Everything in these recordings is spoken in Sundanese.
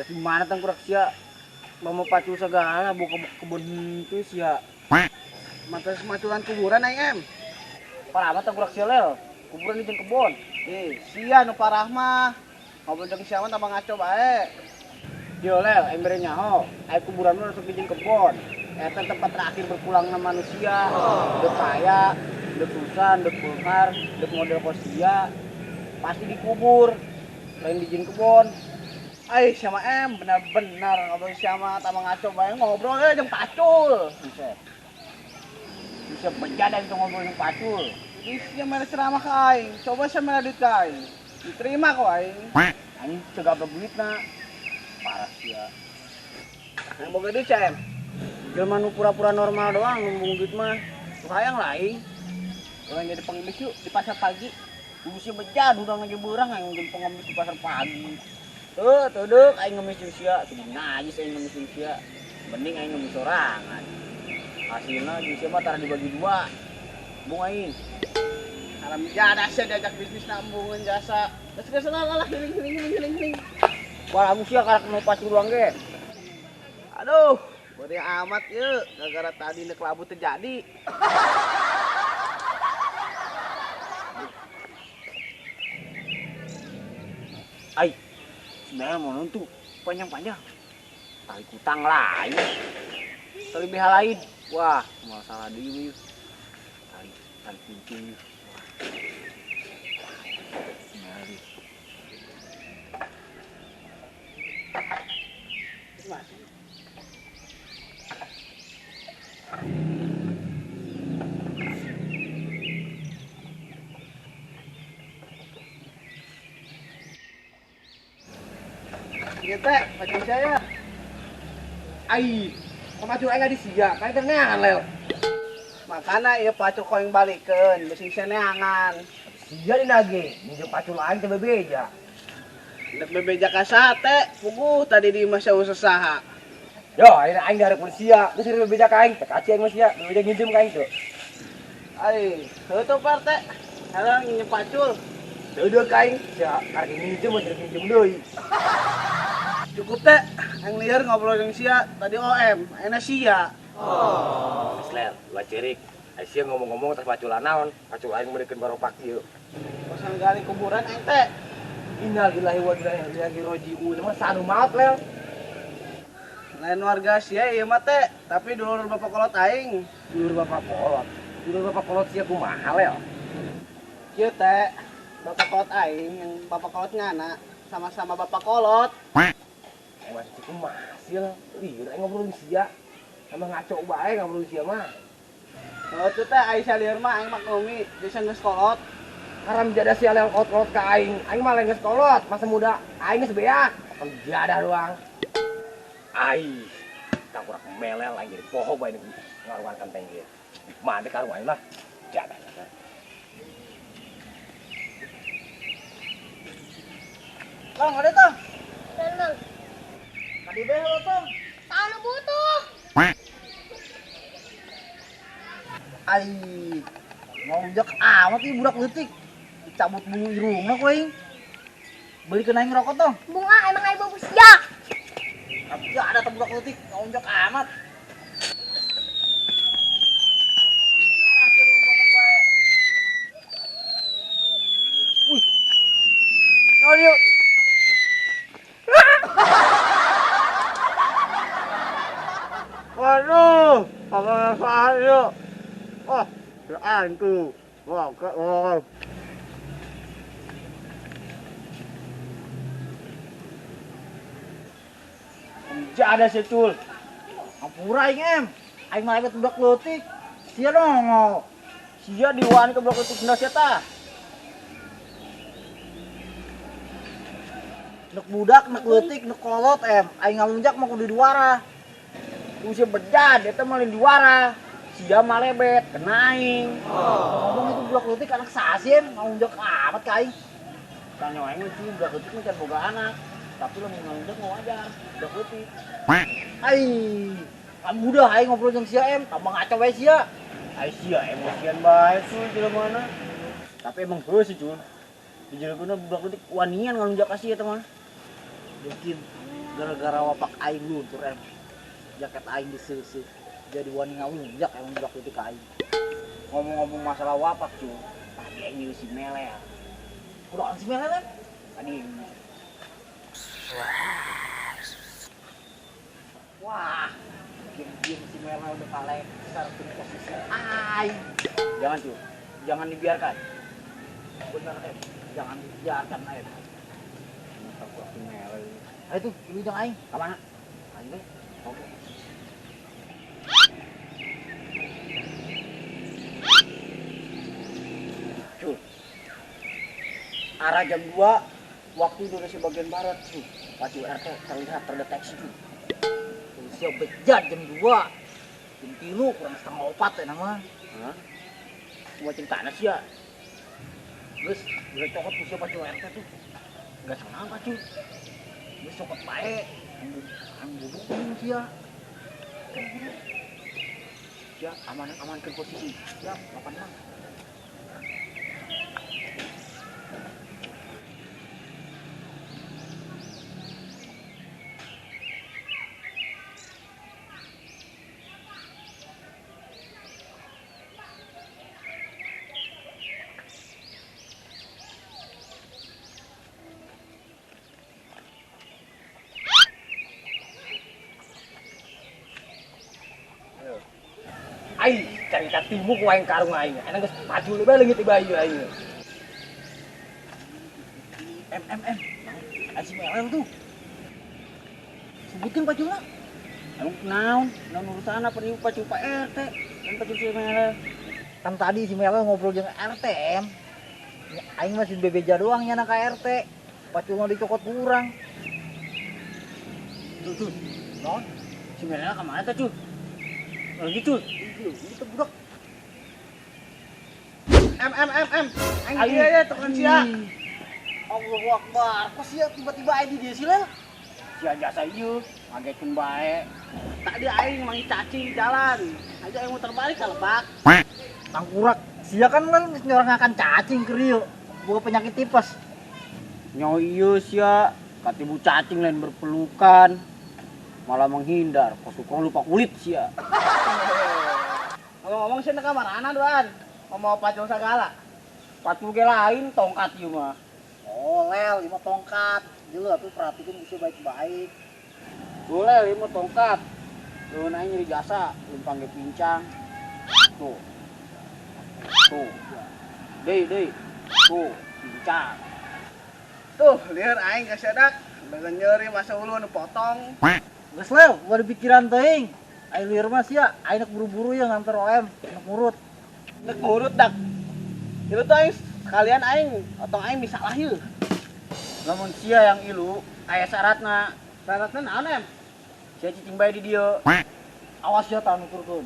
Gimana tangkurak sia? Mau pacul segala buka kebun itu sia. Mata semaculan kuburan aing em. Parah amat tangkurak sia lel. Kuburan di kebon. Sia nu parah mah. Ngobrol jeung sia mah tambah ngaco bae. Yo lel, aing bere nyaho. Aing kuburan mah masuk di kebon. Eta tempat terakhir berpulangna manusia. Dek kaya, dek susah, dek beunghar, dek model kosia. Pasti dikubur. Lain di kebon. Ai sama em benar-benar ngobrol sama tambah ngaco bae ngobrol jeung pacul. Buset. Bisa bejada itu ngobrol jeung pacul. Jadi sia mere ceramah ka aing, coba sia mere duit ka aing. Diterima kok aing. Anjing cegah duitna. Parah sia. Yang boga duit sia em. Jelema nu pura-pura normal doang ngomong duit mah. Tuh hayang lah aing. Urang jadi pengemis yuk di pasar pagi. Kudu sia bejad urang lagi beurang aing jadi pengemis di pasar pagi. Tuh, tuh dek, aing ngemis jeung sia, tuh najis aing ngemis jeung sia. Mending aing ngemis sorangan. Hasilna jeung sia mah tara dibagi dua. Bung aing. Haram jadah sia diajak bisnis nambungan jasa. Geus geus lah healing healing healing healing healing. Wah, amu sia karak mau pacul doang ge. Aduh, beri amat yeuh gara-gara tadi nek labu teu jadi. Ai. Sebenarnya mau nonton panjang-panjang. Tali kutang lain. Tali BH lain. Wah, malah salah deui. Tali tali kunci. Wah. Ieu teh pacul saya. Ai, pacul aing di sia, kan teh neangan lel. Makana ieu pacul ku aing balikeun, bisi sia neangan. Sia dina ge, minjem pacul aing teh bebeja. Nek bebeja ka sate, puguh tadi di imah sia saha. Yo, ayeuna aing dihareupeun sia, geus bebeja ka aing, teh kaci aing mah sia, bebeja nginjem ka aing tuh. Ai, heuh teh Pak RT. Hayang nginjem pacul. Deudeuh ka aing, sia karek nginjem mah nginjem deui. Cukup teh, yang liar ngobrol jeung sia, tadi OM, enak sia. Oh. Geus lel, ulah cerik. Ai sia ngomong-ngomong tas pacul naon, pacul aing meurikeun baropak ieu. Bosan gali kuburan aing teh. Innalillahi wa inna ilaihi raji'un. Mah sanu maot lel. Lain warga sia ieu mah teh, tapi dulur bapak kolot aing. Dulur bapak kolot. Dulur bapak kolot sia kumaha lel? Kieu teh, bapak kolot aing yang bapak kolot ngana sama-sama bapak kolot. Masih kumaha sih lah, lieur aing ngobrol sia. Emang ngaco bae ngobrol sia mah. Oh tuh teh Aisyah lieur mah aing maklumi, bisa geus kolot. Haram jadah sia lel kolot-kolot ka aing. Aing mah lain geus kolot, masa muda aing geus beak. Haram jadah doang. Ai, tangkurak melel aing jadi poho bae ngaruan kanteng ieu. Mah teh karuan lah. Jadah. Bang, ada tah? Tenang. Tadi beh lo tong. Tanu butuh. Ai, ngonjek amat ih budak leutik. Dicabut bulu irungna ku aing. Beli aing rokok tong. Bunga emang aing bagus ya. Ya ada teh budak leutik ngonjek amat. Wih. Yo. Waduh, apa saya? Wah, hantu. Wah, wah. Ada sih cul. Ampura aing em. Aing mah lebet budak leutik. Sia nongol. Sia diwaan ke budak leutik sia tah. Nek budak, nek leutik, nek kolot em. Aing ngalunjak mah kudu diwara. Usia bejad, eta mah lain diwara. Sia mah lebet, kena aing. Ngomong itu budak leutik anak sasim, ngalunjak amat ka aing. Tanya aing mah cuy, budak leutik mah can boga anak. Tapi lamun ngalunjak mah wajar, budak leutik. Ai, kamu udah aing ngobrol jeung sia em, tambah ngaco bae sia. Ai sia emosian bae cuy jelema mana. Tapi emang heuh sih cuy. Di jelema budak leutik wanian ngalunjak ka sia teh mah. Mungkin Gara-gara wapak aing luntur em. Jaket aing diseuseuh. Jadi wani ngawunjak emang budak leutik ka aing. Ngomong-ngomong masalah wapak cu, tadi aing si Melel. Kunaon si Melel em? Tadi wah, diem-diem si Melel udah kalekser ke posisi aing. Jangan cu, jangan dibiarkan. Bener em, jangan dibiarkan em. Si Melel. Ayo tuh, lu jangan aing. Ka mana? Aing deh. Oke. Cul. Arah jam 2 waktu Indonesia bagian barat, cuy. Pacul RT terlihat terdeteksi, cuy. Siap bejat jam 2. Jam 3 kurang 3:30 ya nama. Hah? Gua cerita sih ya. Terus, udah cokot tuh siapa pacul RT tuh. Enggak senang pacul. Geus cokot bae. Ang bubuk sih ya. Ya, aman-amankan posisi. Siap, 86. Ai, cari katimu ku aing karung aing. Enak geus pacul bae leungit bayu aing. M M M. Ai si Melel tuh. Sebutkeun paculna. Emang naon? Naon urusan apa ieu pacul Pak RT? Kan pacul si Melel. Kan tadi si Melel ngobrol jeung RT, M. Aing masih bebeja doang nya ka RT. Paculna dicokot ku urang. Tuh tuh. Naon? Si Melel ka mana teh, Cul? Lagi Cul. Itu budak. M M M M. Aing dia ya tekan sia. Allahu Akbar. Kok sia tiba-tiba aya di dieu sih, Lel? Sia jasa ieu, ngagetkeun bae. Tadi aing mangi cacing di jalan. Aja aing muter balik ka lebak. Tangkurak. Sia kan Lel geus nyorangakan cacing ke rieu. Boga penyakit tipes. Nyo ieu sia, katibu cacing lain berpelukan. Malah menghindar, kok suka lupa kulit sia. Ngomong-ngomong sih ka marana duan. Mau pacul segala. Pacul ge lain tongkat ieu mah. Oh, Lel, ieu mah tongkat. Jeuleuh atuh perhatikeun bisa baik-baik. Tuh Lel, ieu mah tongkat. Leuweun aing nyeri jasa, lempang ge pincang. Tuh. Tuh. Deui, deui. Tuh, pincang. Tuh, lieur aing geus sedak. Dengan nyeri masa ulu nu potong. Geus Lel, ulah dipikiran teuing. Ai lieur mah sia, aing nek buru-buru ya nganter OM, nek ngurut. Nek ngurut dak. Ieu tuh aing sekalian aing, otong aing misalah ieu. Lamun sia yang ilu, aya syaratna. Syaratna naon, Em? Sia cicing bae di dieu. Awas sia tah nuturkeun.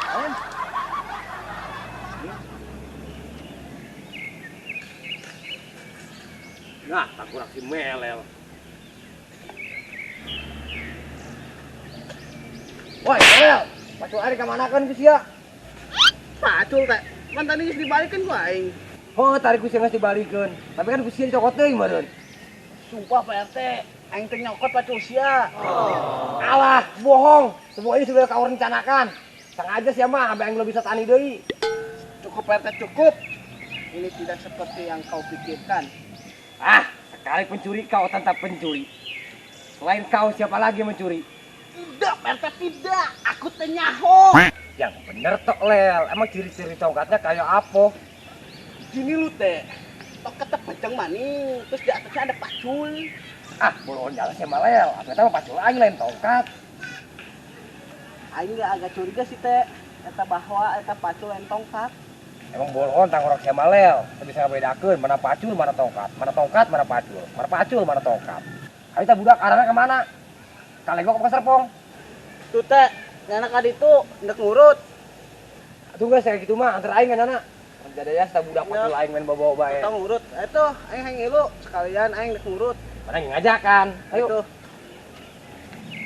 Ayo. Nah, tangkurak si Melel. Woi, Melel, pacul aing ka manakeun ku sia? Pacul teh. Man tadi geus dibalikeun ku aing. Oh, tarik ku sia geus dibalikeun. Tapi kan ku sia dicokot deui meureun. Sumpah Pak RT, aing teh nyokot pacul sia. Oh. Alah, bohong. Semua ini sudah kau rencanakan. Sengaja sia mah sampai aing belum bisa tani deui. Cukup Pak RT, cukup. Ini tidak seperti yang kau pikirkan. Ah, sekali pencuri kau tetap pencuri. Selain kau siapa lagi yang mencuri? Tidak, Pak RT, tidak. Aku teh nyaho. Yang bener tok Lel, emang ciri-ciri tongkatnya kayak apa? Gini lu teh, tongkatnya panjang maning, terus di atasnya ada pacul. Ah, boloan jalan sama Lel, aku tahu pacul aing lain tongkat. Aing agak curiga sih teh, eta bahwa eta pacul lain tongkat. Emang boloan tangkorok sama Lel, bisa bedakeun mana pacul mana tongkat, mana tongkat mana pacul, mana pacul mana tongkat. Ayo ta budak arahnya kemana? Kalegok ke Serpong? Tuh teh, nyana ka ditu ndek ngurut. Atuh geus kayak gitu mah antar aing ka nyana. Jadaya ta budak pacul aing main bawa-bawa bae. Tong ngurut. Atuh aing hayang ngilu sekalian aing ndek ngurut. Mana ngajakan? Ayo.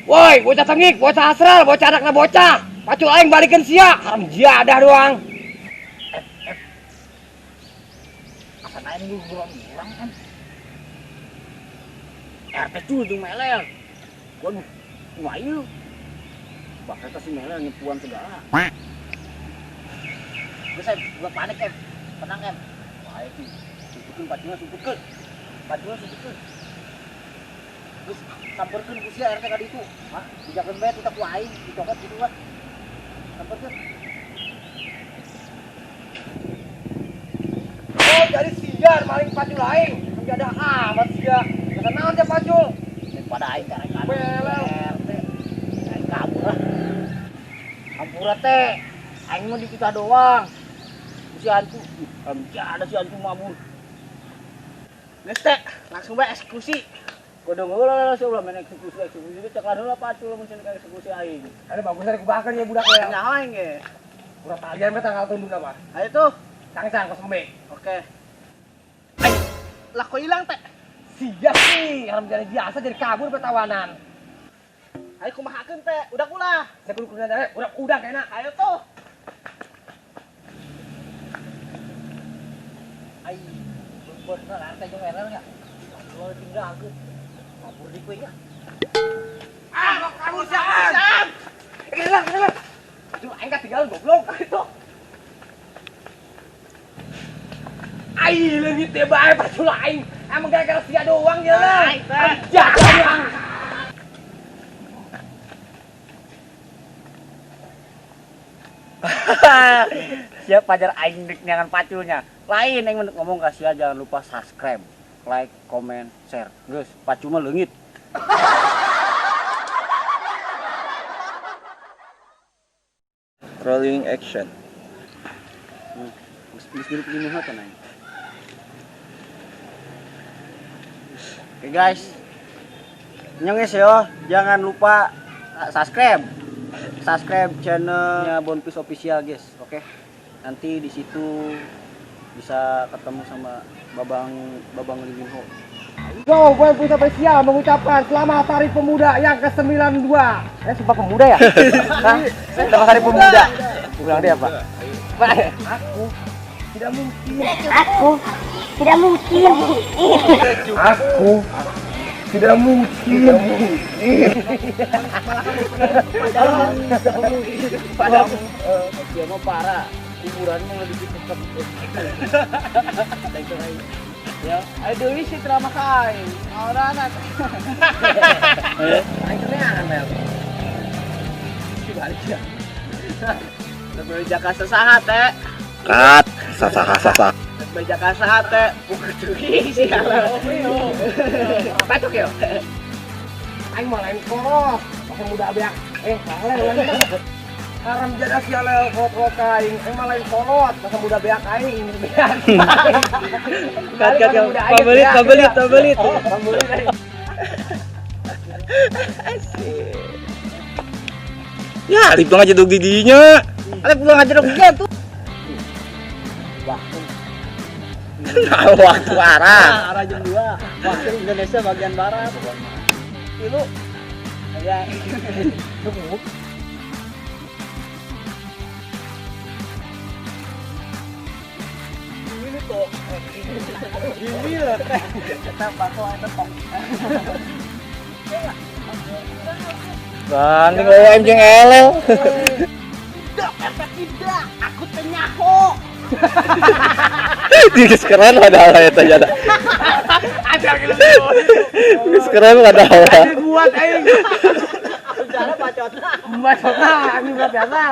Woi, bocah tengik, bocah asral, bocah anakna bocah. Pacul aing balikeun sia, haram jadah doang. Asa aing buruan urang kan. RT cul jeung melel. Waduh, kumaha ieu? Bakal si melel nyepuan segala. Geus em, gua panik em. Tenang em. Wah, iki sumputkeun paculna sumputkeun. Paculna sumputkeun. Geus samperkeun ku sia RT ka ditu. Hah? Dijakeun bae tuh ku aing, dicokot kitu lah. Samperkeun. Oh, jadi siar maling pacul aing. Ada amat sia. Masa naon sia pacul? Daripada aing karek Belel. RT. Aing kabur lah. Hampura teh. Aing mah dikita doang. Si hantu, ada si hantu mabur. Geus teh, langsung bae eksekusi. Kudu heula lah ulah main eksekusi eksekusi cek heula pacul mun cenah eksekusi aing. Ada bagusnya dikubakeun ya budak ya. Nyaho aing ge. Urang talian mah tanggal tunduna mah. Ayo tuh. Cang-cang kos embe. Oke. Lah kok hilang teh? Sia sih, haram jadi biasa jadi kabur pertawanan. Ayo kumahakeun teh, udah ulah. Saya kudu kudu udah udah kayaknya. Ayo tuh. Ai, bener RT jeung RL nya. Lo tinggal aku. Kabur di kue nya. Ah, mau kabur siaan. Hilang, hilang. Aduh, aing ketinggalan goblok. Itu. Ai, leungit teh bae pacul aing. Emang gara-gara sia doang ya lah. Jaga doang. Siap pajar aing dek nyangan paculnya. Lain aing ngomong ka sia jangan lupa subscribe, like, comment, share. Geus, pacul mah leungit. Rolling action. Geus geus gini mah aing. Oke guys. Nyong yo, jangan lupa subscribe. Subscribe channelnya Bonpis Official guys, oke? Nanti di situ bisa ketemu sama Babang Liwinho. Yo, Bonpis Official mengucapkan selamat Hari Pemuda yang ke-92. Sumpah pemuda ya? Hah? Selamat Hari Pemuda. Ulang dia apa? Aku tidak mungkin. Aku tidak mungkin. Aku tidak mungkin. Padahal dia mau parah. Kuburan mau lebih tetap. Ya, ayo deui si drama ka aing. Naonan. Aing keneangan mel. Si balik ya. Berbeda ka sasaha teh. Kat, sasaha sasaha. Berbeda ka saha teh. Buku deui si Batuk ya. Aing mah lain koros, masa muda beak. Lele. Haram jadah sia lel kolot ka aing. Aing mah lain kolot, masa muda beak aing beak. Kat kat pabelit pabelit pabelit. Pabelit. Ya, alip dong aja dog didinya. Alip dong aja dog didinya tuh. Nah, waktu arah. Arah jam 2. Waktu Indonesia bagian barat. Lu ya. Ini tuh. Ini lah teh. Kita bakal eta tong. Banding OM jeung elel. Tidak, efek tidak. Aku teh nyaho. Geus keren padahal eta jada. Geus keren padahal. Buat aing. Cara bacotna. Bacotna anjing biasa.